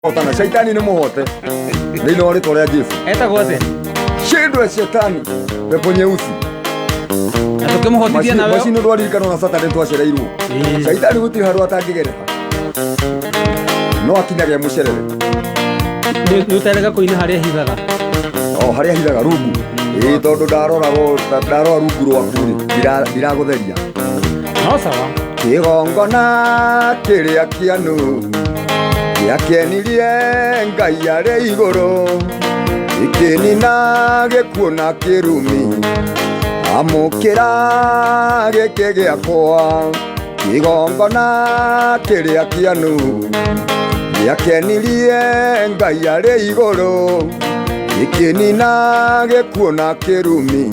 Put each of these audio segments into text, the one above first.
Hotana shaitani nĩ mũhote thĩinĩ wa rĩtwa rĩa Jesu. Etagwo atĩa? Shindwe shetani, pepo nyeusi. Na tũkĩmũhotithia nawe. Macini ndwaririkana na Saturday twacereirwo. Ĩĩ. Shaitani gũtirĩ handũ atangĩgereka, no akinyage mũcerere. Nĩ ũterega kũina harĩa hithaga. O harĩa hithaga rungu. Ĩĩ, tondũ ndarora ndarora rungu rwaku rĩ, ndiragũtheria. No sawa. Kĩgongona kĩrĩa kĩanu gĩakenirie Ngai arĩ igũrũ, gĩkĩnina gĩkuũ na kĩrumi, amũkĩra gĩkĩ gĩakwa. Kĩgongona kĩrĩa kĩanu gĩakenirie Ngai arĩ igũrũ, gĩkĩnina gĩkuũ na kĩrumi,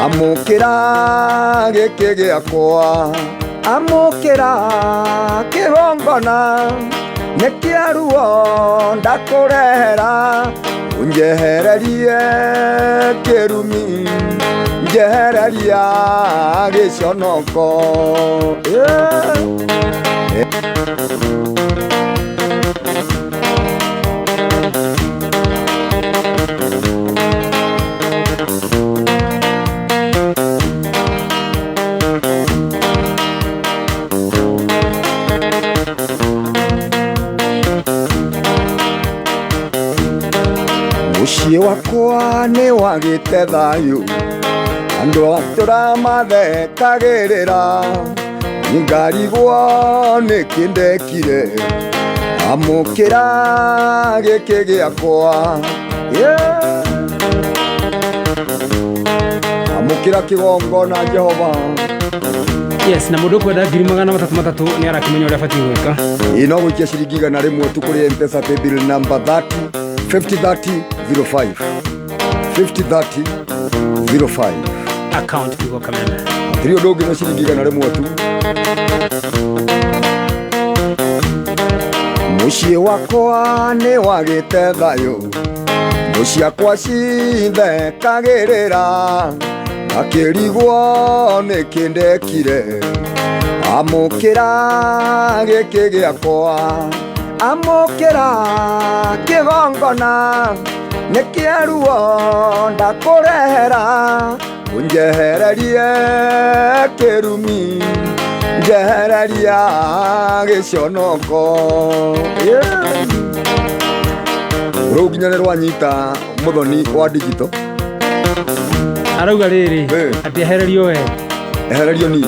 amũkĩra gĩkĩ gĩakwa. Amũkĩra kĩgongona nĩ kĩa ruo ndakũrehera, ũnjehererie kĩrumi, njehereria gĩconoko. Yeah. Mũciĩ wakwa nĩ wagĩte thayũ, andũ atũra mathekagĩrĩra, ngarigwo nĩkĩ ndekire, amũkĩra gĩkĩ gĩakwa. Yeah. Amũkĩra kĩgongona Jehova. Yes, na mũndũ ũkwenda 300,000 nĩ arakĩmenya ũrĩa abatiĩ gwĩka. Ĩ, no gũikia ciringi 100 tu kũrĩ Mpesa paybill number 30 50 30 05, 50 30 05. Account kiugo Kameme. Hatirĩ ũndũ ũngĩ, no ciringi 100 tu. Mũciĩ wakwa nĩ wagĩte thayũ, thũ ciakwa cithekagĩrĩra, akĩrigwo nĩkĩ ndekire, amũkĩra gĩkĩ gĩakwa. Amũkĩra kĩgongona nĩ kĩa ruo ndakũrehera, ũnjehererie kĩrumi, njehereria gĩconoko. Yeah. Rũu nginya nĩ rwanyita mũthoni wa digital. Arauga rĩrĩ, atĩ ehererio we. Ehererio niĩ,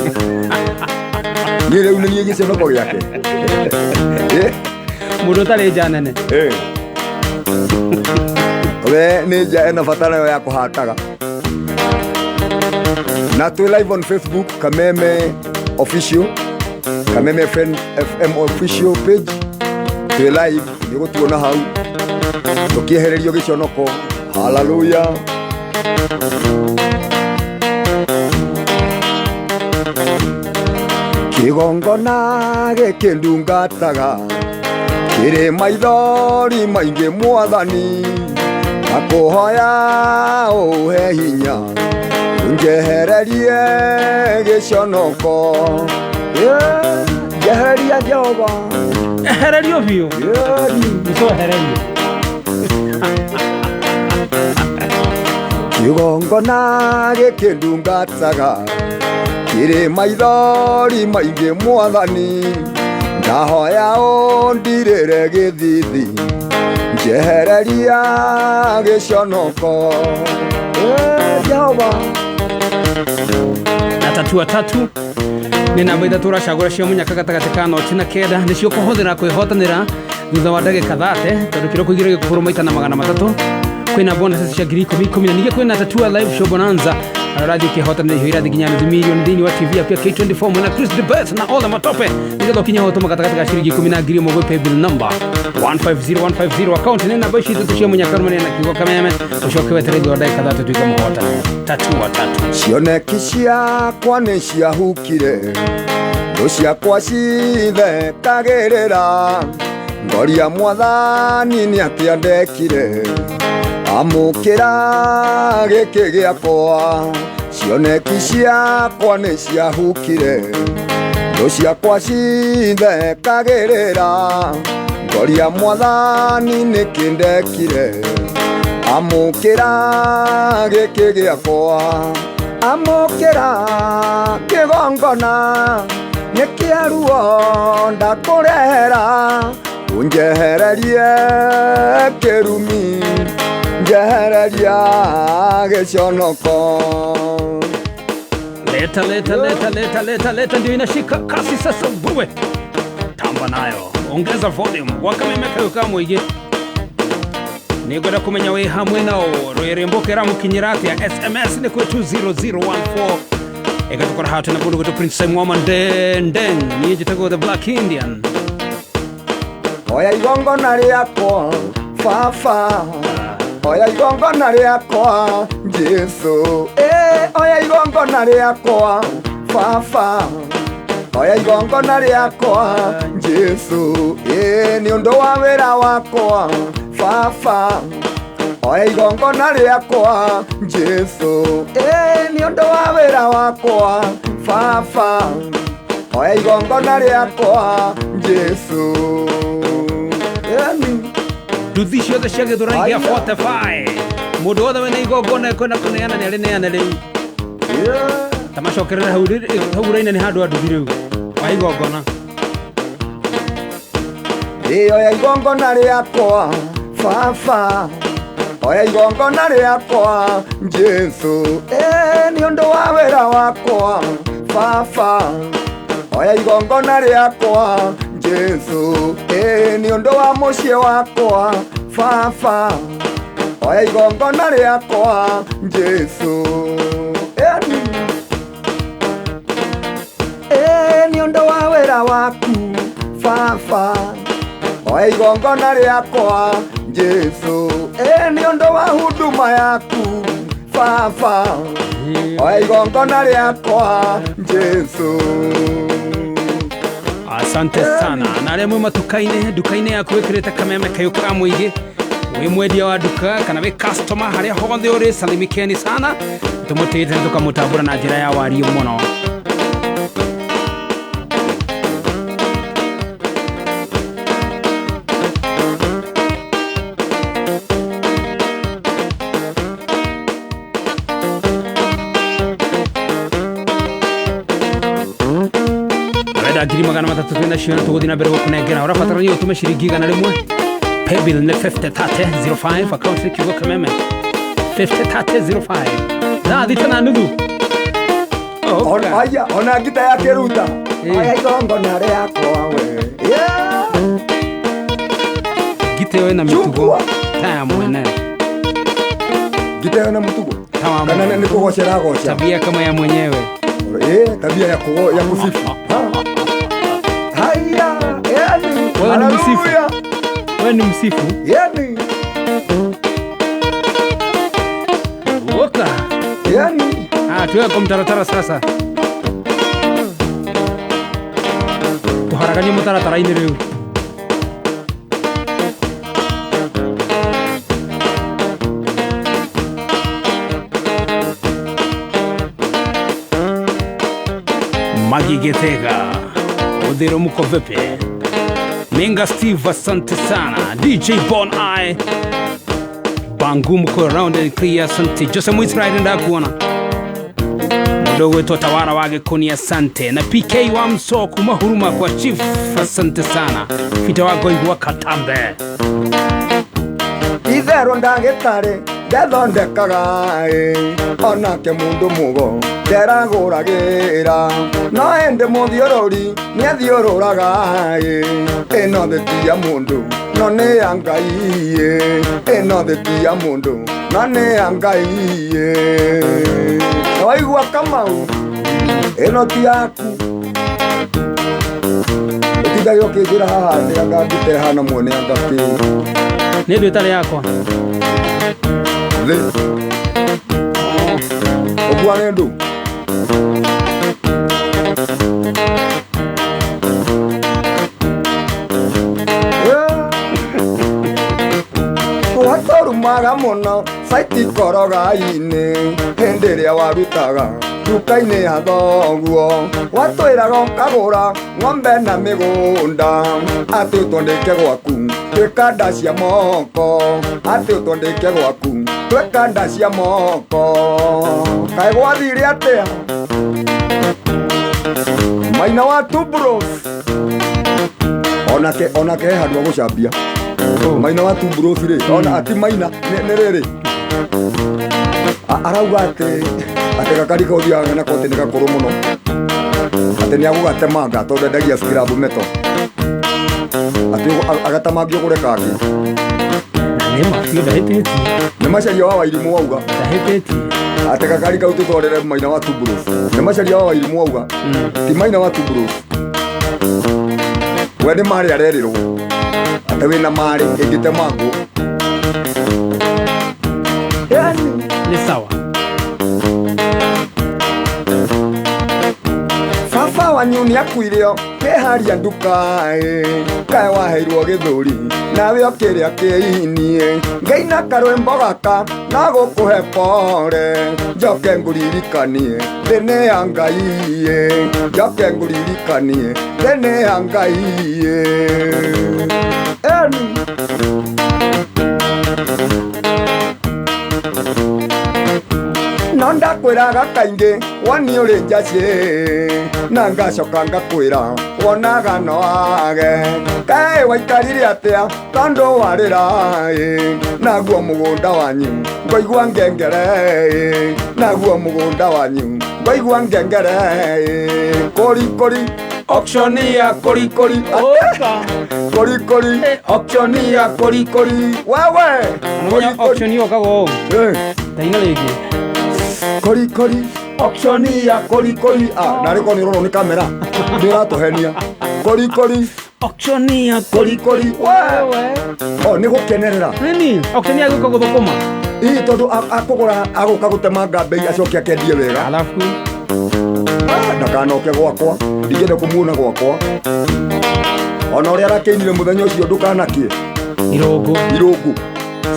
niĩ rĩu nĩ niĩ gĩconoko gĩake. Mũndũ ũtarĩ nja nene. We nĩ nja ena bata nayo ya kũhataga. Na twĩ live on Facebook, Kameme Official, Kameme FM, FM Official page, twĩ live, nĩ gũtuona hau tũkĩehererio gĩconoko. Haleluya. Kĩgongona gĩkĩ ndungataga kĩrĩ maithori maingĩ, mwathani, nakũhoya ũhe hinya ũnjehererie gĩconoko. Yeah, njehereria Jehova. Ehererio biũ. Yeah. Nĩco ehererio. Kĩgongona gĩkĩ ndungataga kĩrĩ maithori maingĩ, mwathani, ndahoya ũndirĩre gĩthithi, njehereria gĩconoko. Eh, Jehova. Na tatua tatu nĩ namba ithatũ ũracagũra cia mũnyaka gatagatĩ ka noti na kenda, nĩcio kũhũthĩra kwĩhotanĩra thutha wa ndagĩka 30, tondũ kĩroko igĩrĩ gĩkũhũrwo maita na 300, kwĩna bonuses cia 10,000 10,000. Na ningĩ kwĩna Tatua Live Show Bonanza, harĩa ũrathiĩ ũkĩhotanĩra irio irathiĩ nginya nuthu mirioni thĩinĩ wa TV yaku ya K24 mwena Chris the Best na all the matope. Nĩgetha ũkinye ho, tũma gatagatĩ ka ciringi 10 na 1000 gwĩ paybill number 150150, account nĩ namba ici ithatũ cia mũnyaka rũmanĩre na kiugo Kameme, ũcoke weterere thutha wa ndagĩka 30 tuĩke mũhotani. Tatua tatu. Cioneki ciakwa nĩ ciahukire, thũ ciakwa cithekagĩrĩra, ngoria mwathani nĩ atĩa ndekire, amũkĩra gĩkĩ gĩakwa. Cioneki ciakwa nĩ ciahukire, thũ ciakwa cithekagĩrĩra. Ngoria mwathani nĩkĩ ndekire, amũkĩra gĩkĩ gĩakwa, amũkĩra kĩgongona, nĩ kĩa ruo ndakũrehera, ũnjehererie kĩrumi, njehereria gĩconoko. Leta leta leta leta leta leta, ndio inashika kasi sasa. Wewe tamba nayo, ongeza volume wakamemeka kamwige nĩngwenda kũmenya wĩ hamwe nao rwĩrĩmbũkĩra kĩramukinyĩra atĩa. SMS nĩ kwĩ 20014 ĩgatũkora haha tena kũndũ gwĩtwo Prince Mwama Ndendeng. Niĩ njĩtagwo The Black Indian. Oya igongona rĩakwa baba, oya igongona rĩakwa Jesu, oya igongona rĩakwa baba, oya igongona rĩakwa Jesu, nĩ ũndũ wa wĩra wakwa baba, oya igongona rĩakwa Jesu, nĩ ũndũ wa wĩra wakwa baba, oya igongona rĩakwa Jesu. Yani Nduthi ciothe cia Gĩthũrai gĩa Aya. 45, mũndũ wothe wĩna igongona ekwenda kũneana nĩ arĩneane rĩu. Yeah. Ta macokerere hau hau raina nĩ handũ ha nduthi rĩu wa igongona. Ĩ oya igongona rĩakwa baba, oya igongona rĩakwa Jesu, nĩ ũndũ wa wĩra wakwa baba, oya igongona rĩakwa Jesu, nĩ ũndũ wa mũciĩ wakwa baba, oya igongona rĩakwa Jesu. Ĩni nĩ ũndũ wa wĩra waku baba, oya igongona rĩakwa Jesu, nĩ ũndũ wa huduma yaku baba, oya igongona rĩakwa Jesu. Asante sana na arĩa mwĩ matuka-inĩ, nduka-inĩ yaku wĩkĩrĩte kameme kayũ ka mũingĩ, wĩ mwendia wa nduka kana wĩ customer, harĩa hothe ũrĩ, salimikeni sana, tũmũtĩĩte na tũkamũtambũra na njĩra ya wariũ mũno. Wenda 300,000 twĩ nacio na tũgũthiĩ na mbere gũkũnengera. Ũrabatarania ũtũme ciringi 100, paybill nĩ 503005, account nĩ kiugo kameme 503005. Thaa 6:30. Ona aya, ona ngita ya kĩruta. Ĩ. Oya igongona rĩakwa we. Yeah. Ngita ĩyo ĩna mĩtugo Chukua. ta ya mwene. Ngita ĩyo na mũtugo Ta wa kana mwene. nĩ kũgocera goca. Tabia kama ya mwenyewe. Tabia ya ya kusifu. Ha. Haya, yani. Wewe ni msifu. Haleluya. Wewe ni msifu. Yani, Oka. yani. Ah, tuwe kwa mtaratara sasa, tuharaganie mũtaratara-inĩ rĩu. Magi Gitega, Odhero mko vipi? Minga Steve, asante sana. DJ Bon I Bangu mko round and clear, asante. Jose Muisrael ndakuona mdogo wetu tawara wa Gĩkũni, asante. Na PK wa Mso kuma huruma kwa chief, asante sana. Fita wa Goigwa Katambe. Itherũ ndagĩtarĩ ndethondekaga ĩ, onake mũndũ mũgo nderagũragĩra, no ĩndĩ mũthiũrũri nĩathiũrũraga ĩ, ĩno thĩ ti ya mũndũ no nĩ ya Ngai ĩ, ĩno thĩ ti ya mũndũ no nĩ ya Ngai ĩ. Waigua Kamau, ĩno ti yaku, ũtindage ũkĩnjĩra haha atĩ anga ngita ĩhana mwene anga kĩ. Nĩ ndũ ĩtarĩ yakwa. Thĩ ũkua nĩ ndũ. Watũrumaga mũno caitikoroga-inĩ hĩndĩ ĩrĩa warutaga nduka-inĩ ya thoguo, watwĩraga ũkagũra ng'ombe na mĩgũnda atĩ ũtwandĩke gwaku. Twĩka nda cia moko atĩ ũtwandĩke gwaku twĩka nda cia moko kaĩ gwathire atĩa Maina wa Two Bros onake he handũ agũcambia Maina wa Two Bros rĩ ona ati Maina nĩ rĩrĩ arauga atĩ gakari kau ũthiaga nako atĩ nĩ gakũrũ mũno atĩ nĩ agũgatemanga tondũ endagia scrap metal atĩ agatemangio ũgũre kangĩ nĩ ma biũ ndahĩtĩtie nĩ macaria wa Wairimũ wauga ndahĩtĩtie atĩ gakari kau tũtwarĩre Maina wa Two Bros nĩ macaria wa Wairimũ wauga ti Maina wa Two Bros we nĩ marĩ arerĩrwo atĩ wĩna marĩ ĩngĩtemangwo yani nĩ sawa baba wanyu nĩ akuire kĩharia nduka kaĩ waheirwo gĩthũri nawe ũkĩrĩa kĩinie ngaina karwĩmbo gaka no gũkũhe pore njoke ngũririkanie thĩ nĩ ya Ngai njoke ngũririkanie thĩ nĩ ya Ngai eni no ndakwĩraga kaingĩ woni ũrĩ njacĩ na ngacoka ngakwĩra wonaga no age kaĩ waikarire atĩa tondũ warĩra naguo mũgũnda wanyu ngaigua ngengere naguo mũgũnda wanyu ngaigua ngengere kori kori auction ya kori kori kori kori auction ya kori kori wewe kori auction yo kago ndaina rĩngĩ kori kori auction ya kori kori narĩ korwo nĩ ũrorwo nĩ kamera nĩ ũratũhenia kori kori auction ya kori kori wewe o nĩ gũkenerera nini auction ya gũka gũthũkũma ii tondũ akũgũra agũka gũtemanga mbei acoke akendie wega alafu ndakanoke gwakwa ndingĩenda kũmuona gwakwa ona ũrĩa arakĩinire mũthenya ũcio ndũkanakie irũngũ irũngũ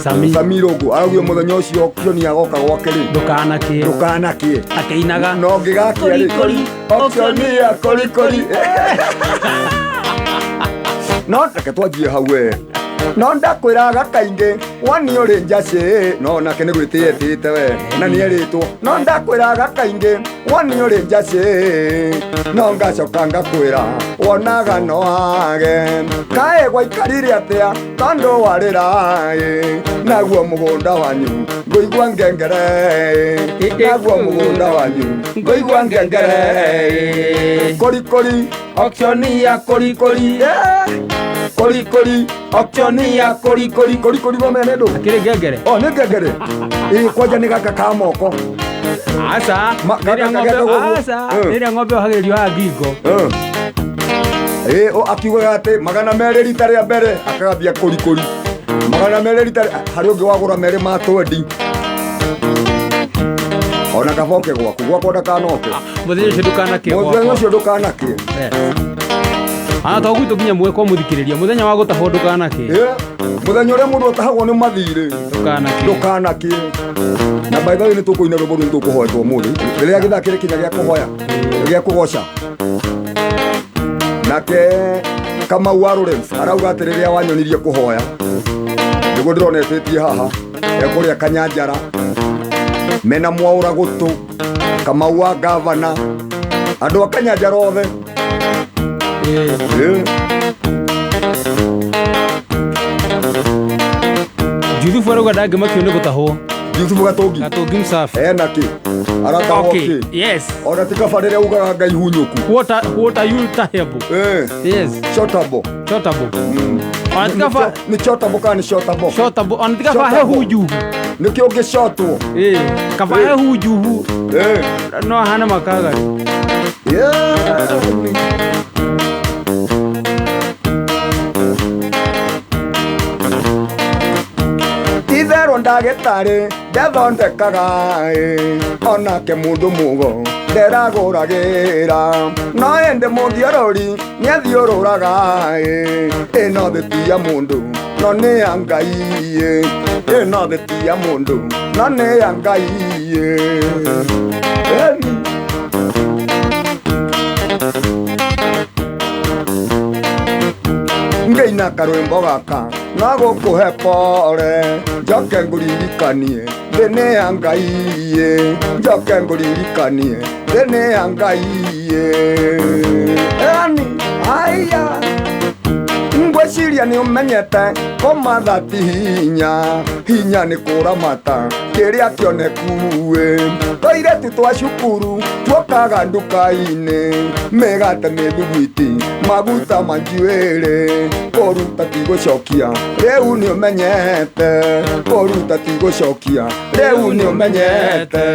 Sami Irũngũ araugire mũthenya ũcio auction agoka gwake rĩ ndũkanakie ndũkanakie akĩinaga no ngĩgakia rĩ auction ya kori kori no reke twanjie hau we no ndakwĩraga kaingĩ woni ũrĩ njacĩ no nake nĩ gwĩtĩĩa etĩte we na nĩ erĩtwo no ndakwĩraga kaingĩ woni ũrĩ njacĩ no ngacoka ngakwĩra wonaga no age kaĩ gwaikarire atĩa tondũ warĩra naguo mũgũnda wanyu ngũigua ngengere naguo mũgũnda wanyu ngũigua ngengere kori kori auction ya kori kori kori kori auction ya kori kori kori kori mamene ndo akĩrĩ ngengere o nĩ ngengere ĩ kwanja nĩ gaka ka moko aca rĩrĩa ng'ombe yohagĩrĩrio haha ngingo ĩ akiugaga atĩ 200 rita rĩa mbere akagambia kori kori 200 rita harĩ ũngĩ wagũra 2 ma 20 ona kaboke gwaku gwakwa ndakanoke mũthenya ũcio ndũkanakie mũthenya ũcio ndũkanakie ana to gwitũ nginya mwekwo mũthikĩrĩria mũthenya wa gũtahwo ndũkanakie mũthenya ũrĩa mũndũ atahagwo nĩ mathirĩ ndũkanakie na by the way nĩ tũkũina rwĩmbo rũu nĩ tũkũhoetwo ũmũthĩ rĩrĩa gĩthaa kĩrĩ kinya gĩa kũhoya gĩa kũgoca nake Kamau wa Lawrence arauga atĩ rĩrĩa wanyonirie kũhoya nĩguo ndĩrona etĩtie haha ekũrĩa Kanyanjara mena mwaũra gũtũ Kamau wa gavana andũ a Kanyanjara othe Juthufu arauga ndangĩmakio nĩ gũtahwo Juthufu Gatũngi Gatũngi msafi ena kĩ aratahwo kĩ yes ona ti kaba rĩrĩa ugaga Ngai hunyũku what are you tahable yes shortable shortable ona ti kaba nĩ shortable kana nĩ shortable shortable ona ti kaba he hujuhu nĩkĩo ũngĩshotwo kaba he hujuhu no ahane makagari itherũ ndagĩtarĩ ndethondekaga onake mũndũ mũgo nderagũragĩra no ĩndĩ mũthiũrũri nĩathiũrũraga ĩno thĩ ti ya mũndũ no nĩ ya Ngai ĩno thĩ ti ya mũndũ no nĩ ya Ngai Ngũina karwĩmbo gaka na gũkũhe pore, njoke ngũririkanie thĩ nĩ ya Ngai ĩ, njoke ngũririkanie thĩ nĩ ya Ngai ĩ. Yani aya ngwĩciria nĩ ũmenyete kũmatha ti hinya, hinya nĩ kũramata kĩrĩa kĩoneku ĩ. Tũirĩtu twa cukuru tuokaga nduka-inĩ, mĩgate mĩthuguiti maguta ma njuĩrĩ, kũruta ti gũcokia rĩu nĩ ũmenyete, kũruta ti gũcokia rĩu nĩ ũmenyete.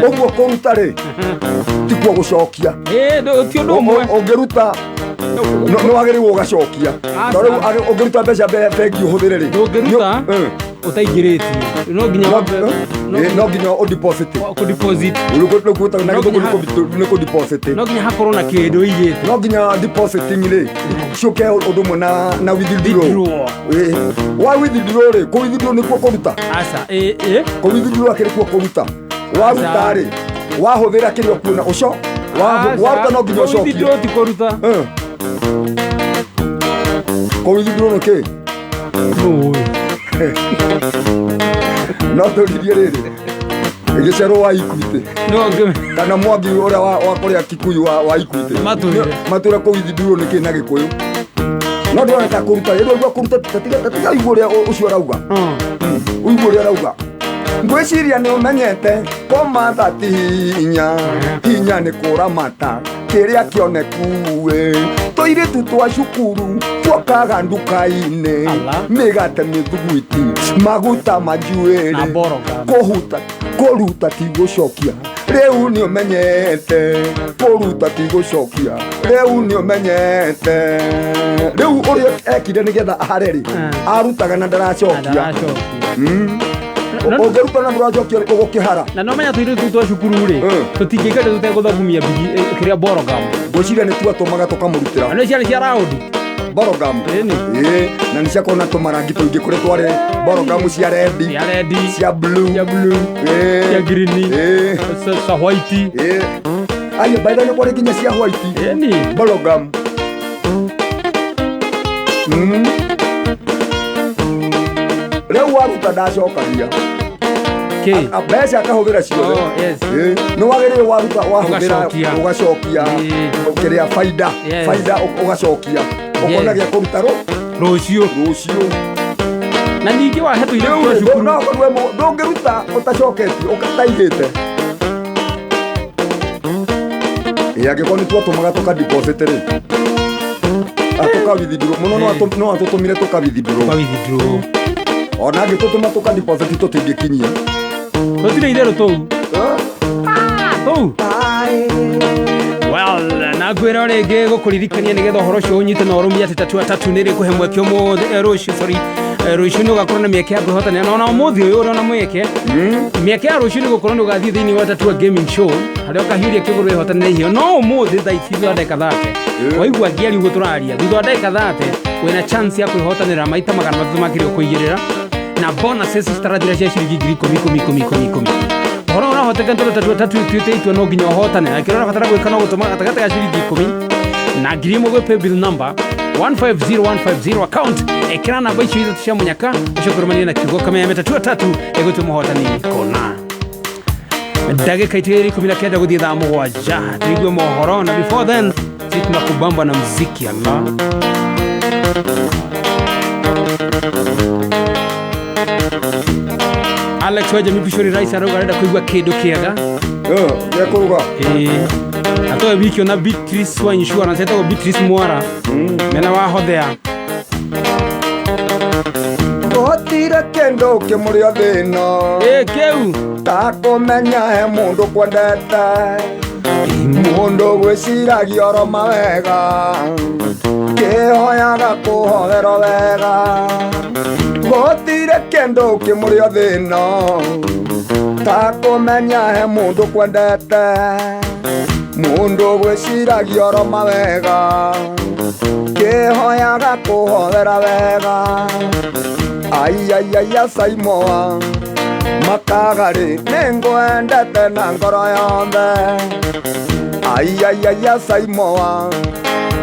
Ũguo kũruta rĩ tikuo gũcokia. Ti ũndũ ũmwe. Ũngĩruta nĩ wagĩrĩirwo ũgacokia. Aca. Tondũ rĩu ũngĩruta mbeca bengi ũhũthĩre rĩ, Ndũngĩruta ũtaingĩrĩtie, no nginya no nginya ũdeposit. Kũ-deposit. Rĩu gwĩtagwo na No gĩthũngũ nginya nĩ kũ-deposit. No nginya hakorwo na kĩndũ ũigĩte. No nginya depositing rĩ ciũke ũndũ ũmwe na withdraw. Withdraw. Wa withdraw rĩ, kũ withdraw nĩkuo kũruta. Aca, ĩ ĩ Kũ withdraw akĩrĩ kuo kũruta. Waruta rĩ, wahũthĩra kĩrĩa ũkuona ũco waruta no nginya ũcokie. Withdraw ti kũruta. Kũ withdraw nĩ kĩ? Nũĩ. No tũririe rĩrĩ gĩcerwo wa Equity No ngĩ kana Mwangi ũrĩa wa kũrĩa Kikuyu wa Equity. Matwĩre. Matwĩre kũ withdraw nĩ kĩ na Gĩkũyũ. No ndĩrona ta kũruta rĩrĩa ũigua kũruta tatiga ũigue ũrĩa ũcio arauga. Ũigue ũrĩa arauga. Ngwĩciria nĩ ũmenyete kũmatha ti hinya, hinya nĩ kũramata kĩrĩa kĩoneku ĩ. Tũirĩtu twa cukuru tuokaga nduka-inĩ, Ala. mĩgate mĩthuguiti maguta ma njuĩrĩ, Na mboroga. kũhuta kũruta ti gũcokia rĩu nĩ ũmenyete, kũruta ti gũcokia rĩu nĩ ũmenyete. Rĩu ũrĩa ekire nĩgetha ahare rĩ, arutaga na ndaracokia. Ndaracokia. Ũngĩruta na ndũracokia ũgũkĩhara. Na no menya tũirĩtu tũu twa cukuru rĩ, tũtingĩikara tũtegũthagumia bigi kĩrĩa borogam. Ngwĩciria nĩ twatũmaga tũkamũrutĩra. Na nĩ ciarĩ cia raundi. Borogam. Ĩni. Ĩĩ, na nĩ ciakorwo na tũmarangi tũingĩ, kũrĩ twarĩ borogamu cia rendi, Cia rendi, cia blue, cia blue, cia green, cia white. Ĩĩ. Ai, by the way, nĩ kwarĩ nginya cia white. Ĩni. Borogam. Rĩu waruta ndacokagia. Kĩ? Mbeca akahũthĩra ciothe. Oh, yes. Ĩĩ, nĩ wagĩrĩirwo waruta wahũthĩra Ũgacokia. ũgacokia. Kĩrĩa baida, baida ũgacokia. Ũkona gĩa kũruta Rũciũ. Rũciũ. Na ningĩ wahe tũirĩtu twa Rĩu cukuru. no ũkorwo ndũngĩruta ũtacoketie, ũtaigĩte. Ĩĩ, angĩkorwo nĩ twatũmaga tũka deposit rĩ. Tũka withdraw. Mũno no atũtũmire tũka withdraw. Tũka withdraw. Ona angĩtũtũma tũka deposit tũtingĩkinyia. Tũtirĩ itherũ tũu. Tũu. Well, na ngwĩra o rĩngĩ gũkũririkania nĩgetha ũhoro ũcio ũnyite na ũrũmie atĩ tatua tatu nĩ ĩrĩkũhe mweke ũmũthĩ, rũciũ, sorry, rũciũ nĩ ũgakorwo na mĩeke ya kwĩhotanĩra. Na ona ũmũthĩ ũyũ ũrĩ ona mweke. Mĩeke ya rũciũ nĩ gũkorwo nĩ ũgathiĩ thĩinĩ wa Tatua Gaming Show harĩa ũkahiũria kĩgũrũ wĩhotanĩre iheo. No ũmũthĩ thaa ici thutha wa ndagĩka 30, waigua ngĩaria ũguo tũraria, thutha wa ndagĩka 30 wĩna chance ya kwĩhotanĩra maita 300 ma kĩrĩa ũkũigĩrĩra na bonuses citarathira cia ciringi ngiri ikũmi ikũmi ikũmi ikũmi ikũmi. Ũhoro ũrahoteka tondũ Tatua Tatu ĩtuĩte itua no nginya ũhotane, na kĩrĩa ũrabatara gwĩka no gũtũma gatagatĩ ga ciringi 10 na 1000 gwĩ paybill number 150150 account, ĩkĩra namba icio ithatũ cia mũnyaka, ũcoke ũrũmanie na kiugo Kameme. Tatua Tatu ĩgũtua mũhotani kũna. Ndagĩka itigĩrĩ 19 gũthiĩ thaa 7, tuigue mohoro, na before then sisi tunakubamba na muziki. Allah. Alex wa Jamii Pishori Rice arauga arenda kũigua kĩndũ kĩega. Gĩa kũruga. Ĩĩ, atoe wiki ona Beatrice wa insurance etagwo Beatrice Mwara mena wa Hothea. Gũtirĩ kĩndũ kĩmũrĩa thĩna Ĩ kĩu ta kũmenya he mũndũ kwendete, mũndũ gwĩciragia oro mawega, kĩhoyaga kũhoerwo wega. Gũtirĩ kĩndũ kĩmũrĩa thĩna ta kũmenya he mũndũ kwendete, mũndũ gwĩciragia oro mawega, kĩhoyaga kũhoera wega. Aiaiaia Saimoa Makagarĩ, nĩngwendete na ngoro yothe. Aiaiaia Saimoa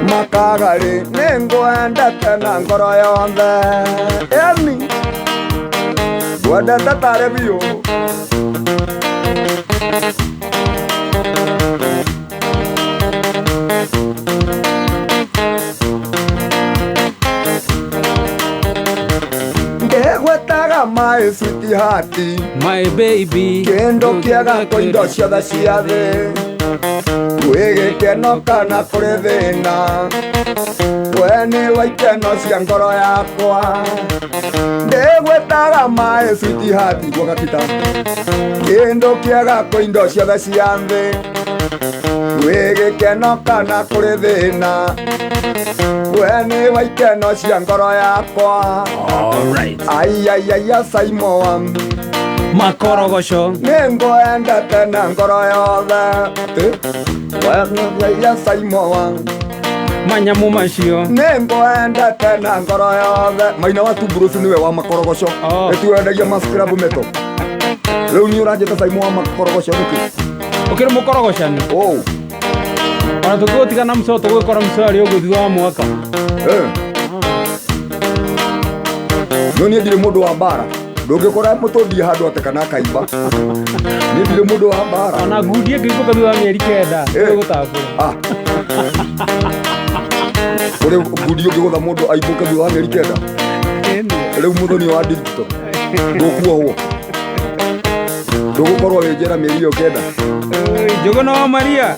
Makagari nĩngwendete na ngoro yothe. Eni ngwendete tarĩ biũ. Ngĩgwetaga my sweetheart, My baby. Kĩndũ kĩega kwĩ indo ciothe cia thĩ. Kwĩ gĩkeno kana kũrĩ thĩna, we nĩwe ikeno cia ngoro yakwa. Ndĩgwĩtaga my sweetheart gwagakita. Kĩndũ kĩega kwĩ indo ciothe cia thĩ. Kwĩ gĩkeno kana kũrĩ thĩna, we nĩwe ikeno cia ngoro yakwa. All right. Aiaiaia Saimoa Makorogosho. Nĩngwendete na ngoro yothe. Aiaiaia Saimoa Manyamu macio. Nĩngwendete na ngoro yothe. Maina wa Tumburusu nĩwe wa makorogoco. Oh. Nĩtiwendagia mascrub meto. Rĩu nĩ ũranjĩta Saimo wa makorogoco nĩkĩ? Ũkĩrĩ mũkorogocani. Oh. Ona tũngĩgũtiga na mco tũgũgĩkora mco arĩ ũguo thutha wa mwaka. Eh. No niĩ ndirĩ mũndũ wa mbara. Ndũngĩkora mũtũndie handũ atĩ kana akaimba. Niĩ ndirĩ mũndũ wa mbara. Ona ngundi ĩngĩikũka thutha wa mĩeri 9 Eh. tũgũtambũra. Ah. Kũrĩ ngundi ũngĩgũtha mũndũ aimbũke thutha wa mĩeri 9. Rĩu mũthoni wa digital. Ndũkuohwo. Ndũgũkorwo wĩ njera mĩeri ĩyo 9. Njũgũna wa Maria.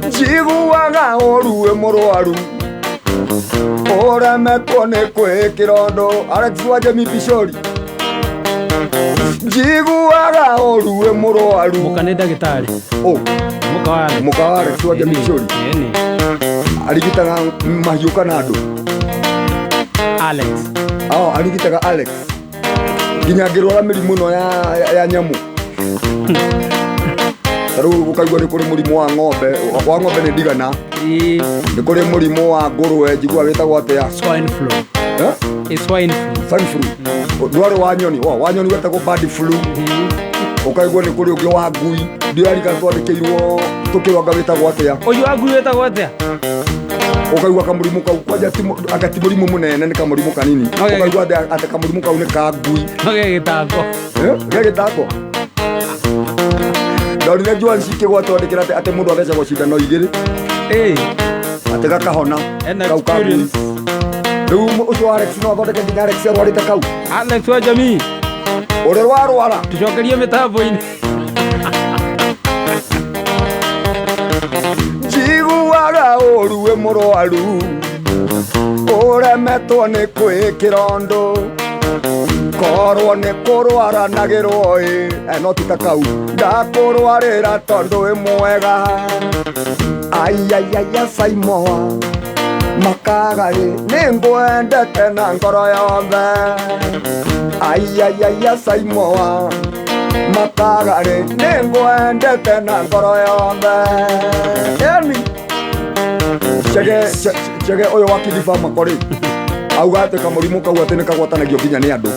Njiguaga ũru wĩ mũrwaru. Ũremetwo nĩ kwĩĩkĩra ũndũ. Alex wa Jemi Bishori. Njiguaga ũru wĩ mũrwaru. Mũka nĩ ndagĩtarĩ. Oh, Mũka wa Alex. mũka wa Alex wa Jemi Bishori. Ĩni. Arigitaga mahiũ kana andũ. Alex. Oh, arigitaga Alex. Nginya angĩrwara mĩrimũ ĩno ya nyamũ. Ta rĩu ũkaigua nĩ kũrĩ mũrimũ wa ng'ombe. Wa ng'ombe nĩ ndigana. Ĩ. Nĩ kũrĩ mũrimũ wa ngũrwe njiguaga wĩtagwo atĩa? Swine flu. Eh? Ĩ swine flu. Swine flu. Ndwarĩ wa nyoni. Wa nyoni wetagwo bird flu. Ũkaigua nĩ kũrĩ ũngĩ wa ngui. Ndiũrarika twandĩkĩirwo tũkĩrwanga wĩtagwo atĩa. Ũyũ wa ngui wĩtagwo atĩa? Ũkaigua kamũrimũ kau kwanja anga ti mũrimũ mũnene nĩ kamũrimũ kanini. Okay. Ũkaigua atĩ kamũrimũ kau nĩ ka ngui. No ge gĩtango. Eh? Ge gĩtango. Ndonire Joan cikĩgwa twandĩkĩra atĩ mũndũ athecagwo cindano 2. Ĩ. Atĩ gakahona. Ena Kau ka ngui. experience. Rĩu ũcio wa Alex no athondeke nginya Alex arwarĩte kau. Alex wa jamii. Ũrĩa warwara. Tũcokerie mĩtambo-inĩ. Njiguaga ũru wĩ mũrwaru. Ũremetwo nĩ kwĩĩkĩra ũndũ. Korwo nĩ kũrwaranagĩrwo ĩ. No ti ta kau. Ndakũrwarĩra tondũ wĩ mwega. Aiaiaia Saimoa. Makagari nĩngwendete na ngoro yothe. Aiaiaia Saimoa. Makagari nĩngwendete na ngoro yothe. Eni. Chege ũyũ wa Kilifa Makori. Auga atĩ kamũrimũ kau atĩ nĩ kagwatanagio nginya nĩ andũ.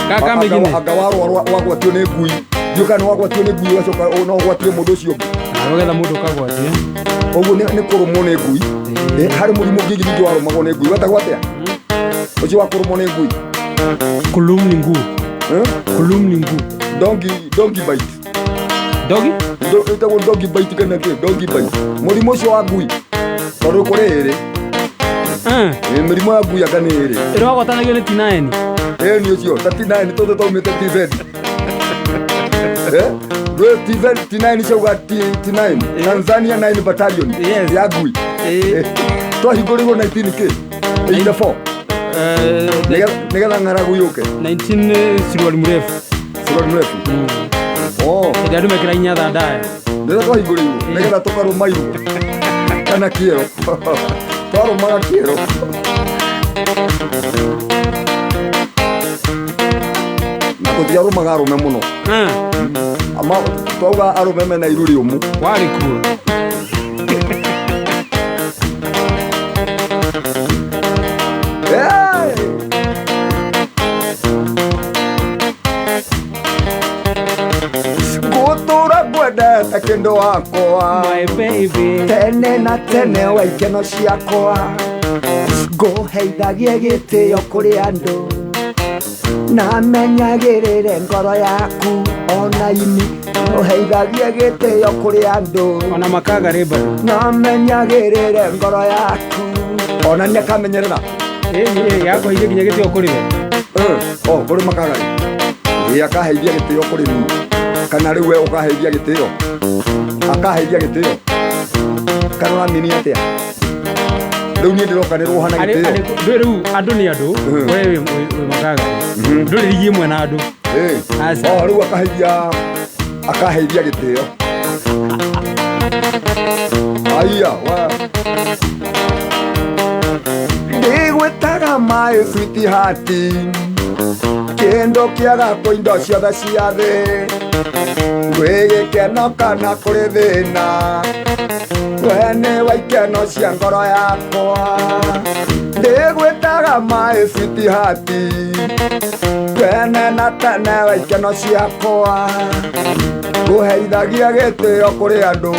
Gaka mĩgine. Anga warwara wagwatio nĩ ngui. Ndiũĩ kana wagwatio nĩ ngui ũgacoka no ũgwatie mũndũ ũcio ũngĩ. Nĩgetha mũndũ ũkagwatie. Ũguo nĩ kũrũmwo nĩ ngui. Harĩ mũrimũ ũngĩ ningĩ warũmagwo nĩ ngui. Wetagwo atĩa? Ũcio wa kũrũmwo nĩ ngui. Kulum ni nguu. Eh? Kulum ni nguu. Donkey bite. Dogi? Wĩtagwo donkey bite kana kĩ? Donkey bite. Mũrimũ ũcio wa ngui. Tondũ kũrĩ ĩrĩ. Mĩrimũ ya ngui anga nĩ ĩrĩ. Ĩrĩa wagwatanagio nĩ T9. Ĩni ũcio, ta T9 tũtũ twaumĩte TZ. Eh? Rĩu TZ T9 ciauga T9. Tanzania 9 Battalion. Yes. Ya ngui. Twahingũrĩirwo 19 kĩ? 84. Nĩgetha ng'aragu yũke. 19 suruali mrefu. Suruali mrefu. Oh. Hĩndĩ andũ mekĩra inyatha ndaya. Rĩrĩa twahingũrĩirwo nĩgetha tũkarũma irũo. Kana kĩero. Twarũmaga kĩero. Na tũtiarũmaga arũme mũno. Ama twauga arũme mena iru rĩũmũ. Warĩ kuo. Hey! Ngũtũra ngwendete kĩndũ wakwa. My baby. Tene na tene wa ikeno ciakwa, ngũheithagie gĩtĩo kũrĩ andũ, na menyagĩrĩre ngoro yaku ona ini, ngũheithagie gĩtĩo kũrĩ andũ, Ona makaga bado. Na menyagĩrĩre ngoro yaku, ona nĩ akamenyerera. Ĩĩ, yakũheithia nginya gĩtĩo kũrĩ we. Oh, kũrĩ makaga rĩ, ĩ akaheithia gĩtĩo kũrĩ niĩ, kana rĩu we ũkaheithia gĩtĩo, akaheithia gĩtĩo, kana ũramini atĩa? Rĩu niĩ ndĩroka nĩ rũhana gĩtĩo. Ndũĩ rĩu andũ nĩ andũ. We wĩ makaga. Ndũrĩ rigi ĩmwe na andũ. Aca. Oh, rĩu akaheithia gĩtĩo, aiya wa ndigwĩtaga my sweetheart, kĩndũ kĩaga kwĩ indo ciothe cia thĩ, gwĩ gĩkeno kana kũrĩ thĩna, we nĩ wa ikeno cia ngoro yakwa, ndigwĩtaga my sweetheart, tene na tene wa ikeno ciakwa, ngũheithagia gĩtĩo kũrĩ andũ,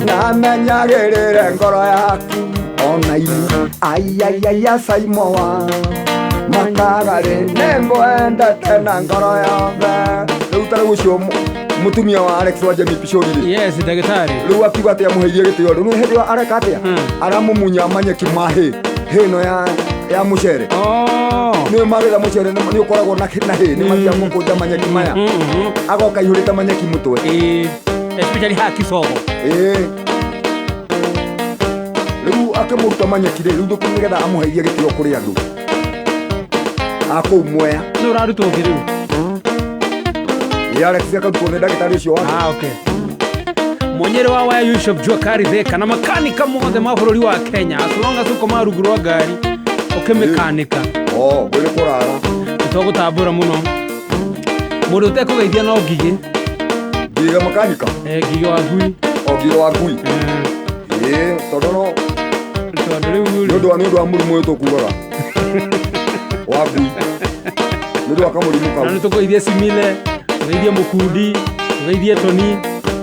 na menyagĩrĩre ngoro yaku ona ini, aiaiaia Saimoa makagarĩ, nĩngwendete na ngoro yothe. Rĩu ta rĩu ũcio mũtumia wa Alex wa Jemi Pishori rĩ, Yes, ndagĩtarĩ. Rĩu akiuga atĩ amũheithie gĩtĩo, rĩu hĩndĩ ĩyo areka atĩa? Aramũmunya manyeki ma hĩ hĩ ĩno ya mũcere. Oh. Nĩ magetha mũcere nĩ ũkoragwo na hĩ, nĩ mathiaga gũkũnja manyeki maya, agoka aihũrĩte manyeki mũtwe. Ĩĩ, especially haha Kisogo. Ĩĩ, rĩu akĩmũruta manyeki rĩ, rĩu nĩgetha amũheithie gĩtĩo kũrĩ andũ a kũu Mwea. Nĩ ũrarutwo ũngĩ rĩu? Ĩ, Alex akarutwo nĩ ndagĩtarĩ ũcio wake. Ah, okay. Mwenyere wa waya Yusuf Jua Kari Theka na makanika mothe ma bũrũri wa Kenya, as long as ũkoma rungu rwa ngari ũkĩmĩkanika. Oh, gwĩ kũrara. Tũgũtambũra mũno mũndũ ũtekũgeithia no ngigĩ. Ngiga makanika. Eh, ngigĩ wa ngui. O ngigĩ wa ngui. Ĩĩ, tondũ no Tondũ rĩu nĩ ũndũ wa mũrimũ ũyũ tũkugaga wa ngui, nĩ ũndũ wa kamũrimũ kau. Na nĩ tũkũgeithia Simile, tũgeithie Mũkundi, tũgeithie Toni,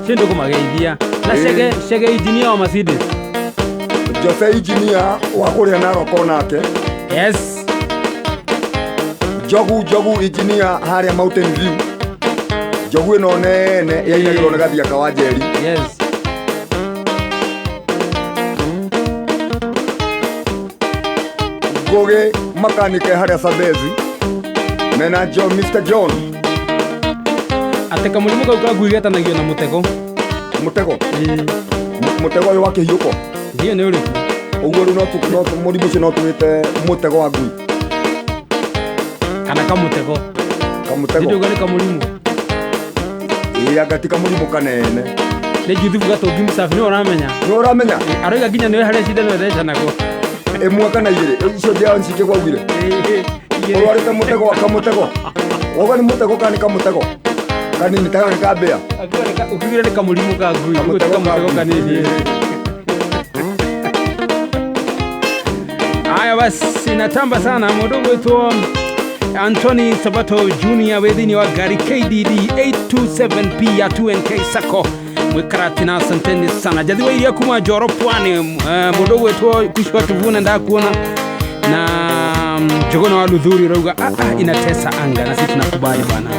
cio nĩ tũkũmageithia na Chege Chege engineer wa Mercedes. Jose engineer wa kũrĩa Narok nake. Yes. Njogu Njogu engineer harĩa Mountain View, njogu ĩno nene yainagĩrwo nĩ Gathiaka wa Njeri. Yes. Ngũgĩ makanike harĩa Sabezi mena John, Mr John. Atĩ kamũrimũ kau ka ngui getanagio na mũtego. Mũtego? Mũtego ũyũ wa kĩhiũko? Ndiũ nĩ ũrĩkũ. Ũguo rĩu no mũrimũ ũcio no tũwĩte mũtego wa ngui. Kana kamũtego. Kamũtego. Ndĩndauga nĩ kamũrimũ. Ĩĩ, anga ti kamũrimũ kanene. Nĩ Juthubu Gatũngi Mũsafi, nĩwe ũramenya. Nĩ ũramenya. Aroiga nginya nĩwe harĩa cindano ĩthecanagwo. Ĩmwe kana igĩrĩ icio njĩao ncike kwaugire ũrwarĩte mũtego, kamũtego, wauga nĩ mũtego kana nĩ kamũtego kanini ta gaka kambĩa? Ũkiugire nĩ kamũrimũ ka ngui, ũguo ti kamũtego kanini. Haya basi, inatamba sana mũndũ gwĩtwo Anthony Sabato Junior wĩ thĩinĩ wa ngari KDD 827P ya 2NK Sacco mwĩkarati, asanteni sana. Jathi wa iria kuma Njoro Pwani, mũndũ gwĩtwo Kushwa Tuvuna, ndakuona na Njogona wa Luthuri urauga, ah, ah, inatesa anga na sisi tunakubali bana.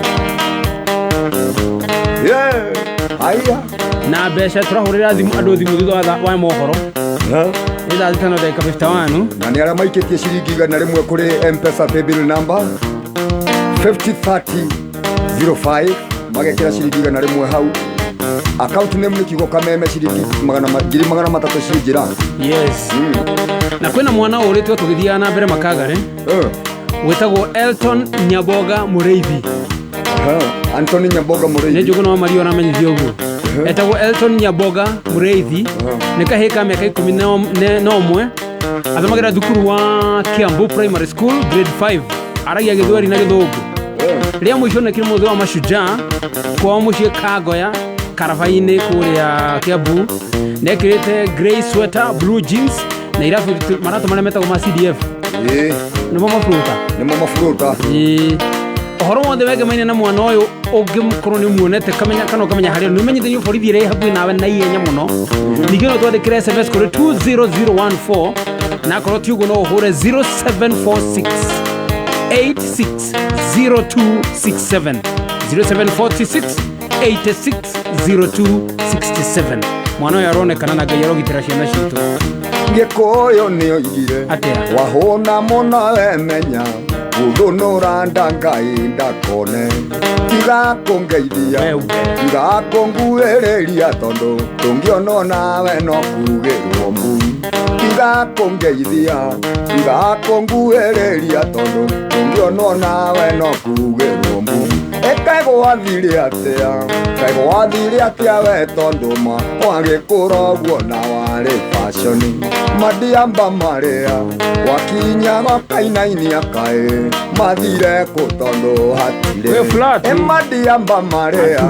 Yeah. Aya. Na mbeca tũrahũrĩra thimũ andũ thimũ thutha wa mohoro nĩ thaa 5 ndagĩka 51. Na nĩ arĩa maikĩtie ciringi 100 kũrĩ Mpesa paybill number 503005, magekĩra ciringi 100 hau, account name nĩ kiugo Kameme, ciringi 300,000 ciĩ njĩra. Yes. Na kwĩna mwana ũrĩtwo tũgĩthiaga na mbere makagare, wĩtagwo Elton Nyaboga Mũrĩithi. Aha. Anthony Nyaboga Nĩ Mũrĩithi. Njũgũna wa Maria ũramenyithio ũguo, etagwo Elton Nyaboga Mũrĩithi, nĩ kahĩĩ ka mĩaka 11, athomagĩra thukuru wa Kiambu Primary School grade 5, aragia Gĩthweri na Gĩthũngũ. Rĩa mũico nĩ mũthĩ wa Mashujaa kwao mũciĩ Kangoya Karaba-inĩ kũrĩa Kiambu. Nekĩrĩte grey sweater, blue jeans na irabu maratũ marĩa metagwo ma CDF. Nĩmo maburuta. Nĩmo maburuta. Ĩĩ. Ũhoro wothe wegemaine na mwana ũyũ. Ũngĩkorwo nĩ ũmuonete kamenya kana ũkamenya harĩa nĩ ũmenyithanio borithi ĩrĩa ĩ hakuhĩ nawe na ihenya mũno. Ningĩ no twandĩkĩre SMS kũrĩ 20014, na akorwo ti ũguo no ũhũre 0746 860267, 0746 860267. Mwana ũyũ aronekana na Ngai arogitĩra ciana citũ. Gĩkũyũ nĩ oigire Atĩa? Wahũna mũno wemenya gũthũnũra nda Ngai ndakone tiga kũngeithia Wewe. Tiga kũnguhĩrĩria tondũ tũngĩonwo nawe no kugĩrwo mbu. Tiga kũngeithia, tiga kũnguhĩrĩria tondũ tũngĩonwo nawe no kugĩrwo mbu. Ĩkaĩ gwathire atĩa? Kaĩ gwathire atĩa we tondũ ma wagĩkũra ũguo na warĩ fashion madiamba marĩa wakinyaga kainainia kaĩ mathire kũ tondũ hatirĩ We flat. Ĩ madiamba marĩa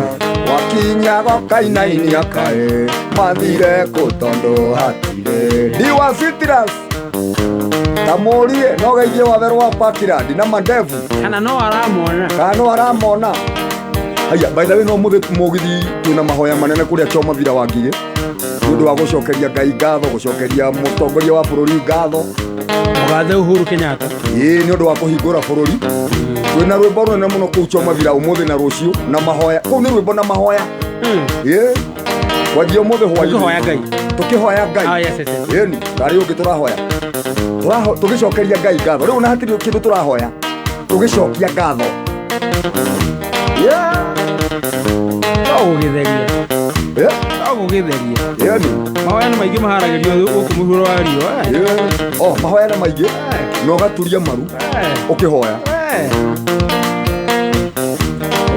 wakinyaga kainainia kaĩ mathire kũ tondũ hatirĩ. Diwa Citrus tamũrie no geithie watherũ wa Parkland na mandevu. Kana no aramona. Kana no aramona. Haya, by the way, no muthi mugithi twina mahoya manene kuria Choma Villa wa Ngigĩ nĩ ũndũ wa gũcokeria Ngai ngatho, gũcokeria mũtongoria wa bũrũri ngatho. Mũgathe Uhuru Kenyatta. Ĩĩ, nĩ ũndũ wa kũhingũra bũrũri. Twĩna rwĩmbo rũnene mũno kũu Choma Villa ũmũthĩ na rũciũ na mahoya kũu nĩ rwĩmbo na mahoya. Ĩĩ, kwanjia ũmũthĩ hwaĩ-inĩ. Tũkĩhoya Ngai. Tũkĩhoya Ngai. Ah, yes. Ĩni tarĩ ũngĩ tũrahoya. Tũgĩcokeria Ngai ngatho rĩu na hatirĩ kĩndũ tũrahoya, tũgĩcokia ngatho. Yeah. No gũgĩtheria. Yeah. No gũgĩtheria. Ĩni. Mahoya nĩ maingĩ maharagĩrio gũkũ mũhuro wa riũa. Yeah. Oh, mahoya nĩ maingĩ na ũgaturia maru ũkĩhoya.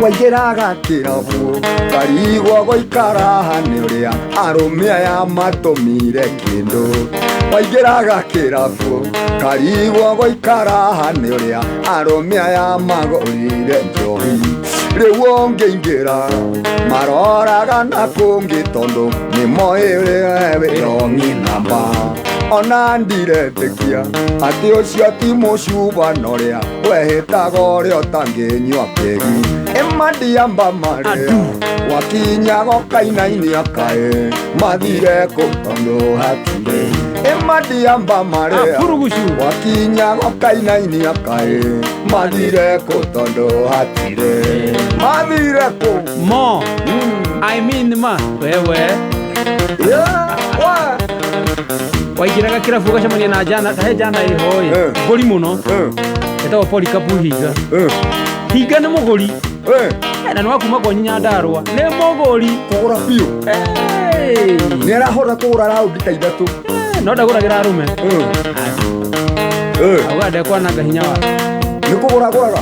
Waingĩraga kĩrabu karigwo gũikara haha nĩ ũrĩa arũme aya matũmire kĩndũ. Waingĩraga kĩrabu karigwo gũikara haha nĩ ũrĩa arũme aya magũrire njohi. Rĩu ũngĩingĩra maroraga na kũngĩ tondũ nĩ moĩ ũrĩa wĩ rongi namba. Ona ndiretĩkia atĩ ũcio ti mũcuba na ũrĩa wehĩtaga ũrĩa ũtangĩnyua kegi. Ĩ mandiamba marĩa wakinyaga ũkainainia kaĩ mathire kũ tondũ hatirĩ. Ĩ mandiamba marĩa Apurugucu. wakinyaga ũkainainia kaĩ mathire kũ tondũ hatirĩ. Mathire kũ? Mo. I mean ma wewe. Yeah, wa. Waingĩraga kĩrabu ũgacemania na jana he jana ĩho ĩ ngũri mũno ĩtagwo Polycarp Hinga. Hinga nĩ mũgũri. Na nĩ wa kuma kwa Nyandarũa nĩ mũgũri. Kũgũra biũ. Nĩ arahota kũgũra raundi ta ithatũ. No ndagũragĩra arũme. Auga ndekwananga hinya wake. Nĩ kũgũra agũraga.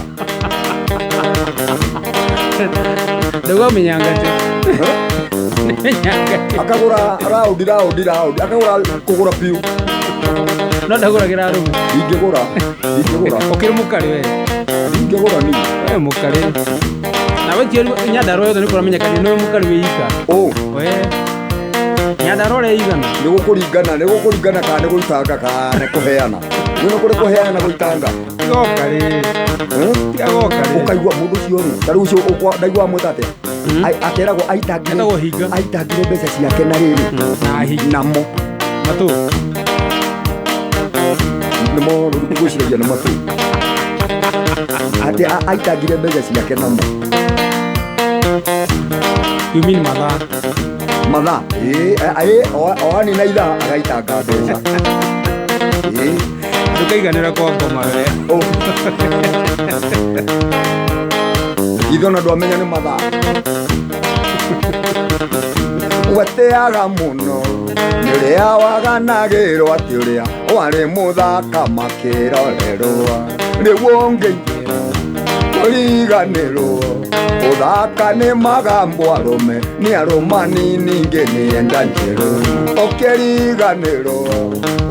Ndauga menyanga tu. Menyanga. Akagũra raundi raundi raundi akagũra kũgũra biũ. No ndagũragĩra arũme. Ingĩgũra ingĩgũra. Ũkĩrĩ mũkarĩ we. Ingĩgũra niĩ. We mũkarĩ. Nawe ti Nyandarũa yothe nĩ kũramenyekania nĩwe mũkarĩ wĩ ika. Ũ. We. Nyandarũa ũrĩa ĩigana. Nĩ gũkũringana kana nĩ gũitanga kana nĩ kũheana. Nĩ kũrĩ kũheana na gũitanga. Tiga ũkarĩ. Tiga ũkarĩ. Ũkaigua mũndũ ũcio rĩ, ta rĩu ũcio ndaigua amwĩta atĩa? Akeragwo aitangire Etagwo Hinga. Aitangire mbeca ciake na rĩrĩ. Na hinga. Namo. Matũ. Nĩmo ngwĩciragia nĩ matũ. Atĩ aitangire mbeca ciake namo. You mean mathaa. Mathaa. Ĩĩ, ĩĩ, o anina ithaa agaitanga mbeca. Ĩĩ. Ndũkaiganĩra kwa ngoma we. Oh. Ithe ona ndwamenya nĩ mathaa. Weteaga mũno nĩ ũrĩa waganagĩrwo atĩ ũrĩa warĩ mũthaka makĩrorerwo rĩu ũngĩingĩra kũriganĩrwo ũthaka nĩ magambo arũme nĩ arũmani ningĩ nĩ enda njerũ ũkĩriganĩrwo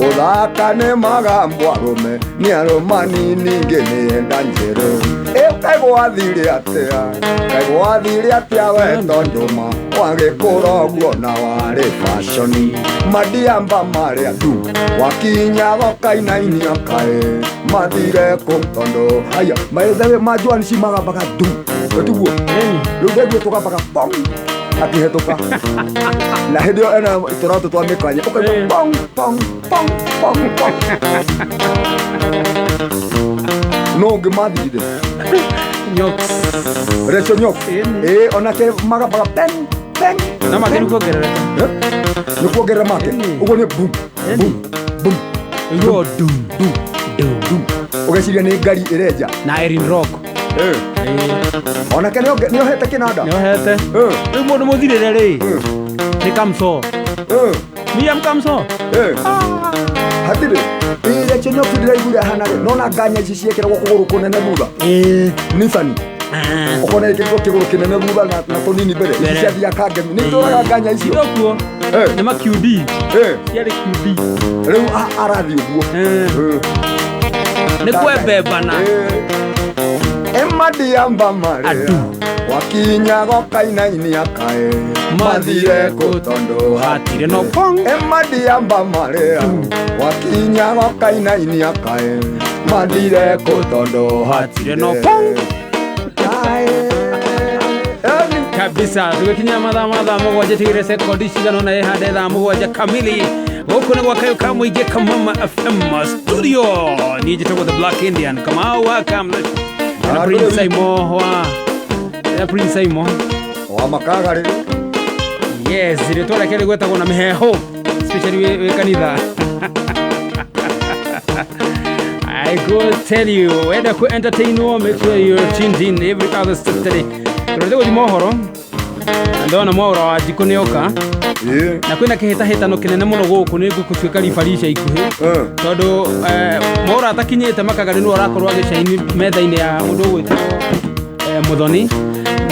ũthaka nĩ magambo arũme nĩ arũmani ningĩ nĩ enda njerũ. Ĩ, kaĩ gwathire atĩa, kaĩ gwathire atĩa we tondũ ma wagĩkũra ũguo na warĩ fashion, madiamba marĩa ndu wakinya gokainainia, kaĩ mathire kũ? Tondũ haya maithe ma Joan magambaga ndu tiguo? Ĩni. Rĩu ndaiguo tũgambaga pong akĩhetũka, na hĩndĩ ĩyo ena tũratũ twa mĩkanya ũkaigua pong pong pong pong pong. No ũngĩ mathirire? Nyox. Recho Nyox. Ĩni. Ĩ, onake magambaga peng peng. Na make nĩ kuongerereka. Eh? Nĩ kuongerera make. Ĩni. Ũguo nĩ bum Ĩni. bum bum. Iguo dum dum dum dum, ũgeciria nĩ ngari ĩrenja. Na Erin Rock. Eh. Ĩĩ. Onake nĩ ohete kĩnanda. Nĩ ohete. Eh, Rĩu mũndũ mũthirĩre rĩ, nĩ Kamso. Miriam Kamso. Eh. Hatirĩ Recho Nyox ndĩraiguire hana rĩ nona nganya ici ciĩkĩragwo kũgũrũ kũnene thutha. Ĩĩ. Nissan ũkona ĩkĩrĩtwo kĩgũrũ kĩnene thutha na tũnini mbere, ici Mbere. ciathiaga kangemi nĩ itũraga nganya icio. Itokuo. Eh. Nĩ ma QD. Eh, Ciarĩ QD. Rĩu arathiĩ ũguo. Eh. Eh. Nĩ kwembembana. Emadiamba marĩa Adu. wakinya gokainainia, kaĩ mathire kũ? Tondũ hatirĩ no pong. Emadiamba marĩa wakinya gokainainia, kaĩ mathire kũ? Tondũ hatirĩ no pong. Kaĩ. Eni. Kabisa, tũgĩkinya mathaa ma thaa 7 tigire sekondi cigana ũna ĩhande thaa 7 kamili. Gũkũ nĩ gwa kayũ ka mũingĩ, Kamama FM studio. Niĩ njĩtagwo The Black Indian Kamau wa Kam na Ah, Prince ndũrĩ. Saimo wa na Prince Saimo. Wa makagarĩ. Yes, rĩtwa rĩake rĩgwetagwo na mĩheehũ, especially wĩ kanitha. I go tell you, wenda ku entertain wo, make sure you're tuned in every other Saturday. Tũrĩte gũthiĩ mohoro na ndona mwaũra wa njikũ nĩoka. Ĩ. Na kwĩna kĩhĩtahĩtano kĩnene mũno gũkũ, nĩ ngũgũtuĩka ribari ica ikuhĩ, tondũ mwaũra atakinyĩte makagarĩ nĩwe ũrakorwo agĩcaini metha-inĩ ya mũndũ ũgwĩtwo Mũthoni,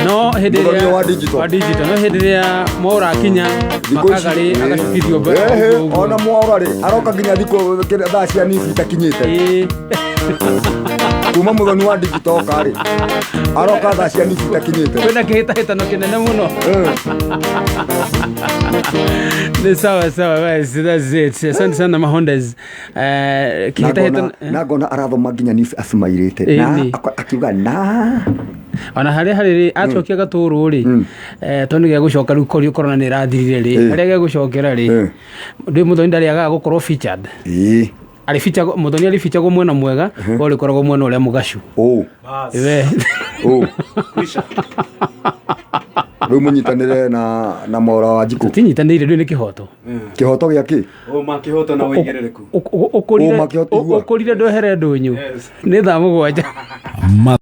no hĩndĩ Mũthoni ĩrĩa wa digital. Wa digital. No hĩndĩ ĩrĩa mwaũra akinya, Thikũ ici, makagarĩ ĩ. agacukithio mbere. Ehe, ũguo ũguo. ona mwaũra rĩ aroka nginya thikũ thaa cia nibi itakinyĩte. Kuma Mũthoni wa digital oka rĩ, aroka thaa cia nibi itakinyĩte. Kwĩna kĩhĩtahĩtano kĩnene mũno. Ni sawa sawa, basi that's it. Asante sana Mahondes. Kĩhĩtahĩtano. Na ngona arathoma nginya nibi acumairĩte na Ĩni. akiuga na Ona harĩa harĩ rĩ acokia gatũrũ rĩ, tondũ nĩ gĩgũcoka rĩu korio corona nĩ ĩrathirire rĩ, harĩa gĩgũcokera rĩ, ndĩ Mũthoni ndarĩagaga gũkorwo featured. Arĩ feature, Mũthoni arĩ feature mwena mwega, we ũrĩkoragwo mwena ũrĩa mũgacu. Ũ. We. Ũ rĩu mũnyitanĩre na mwaũra wa njikũ. Tũtinyitanĩire, rĩu nĩ kĩhoto. Kĩhoto gĩa kĩ? Ũma, kĩhoto na ũigĩrĩrĩku. Ũkũrire Ũma kĩhoto igua. ũkũrire ndwehere ndũnyũ. Yes. Nĩ thaa 7.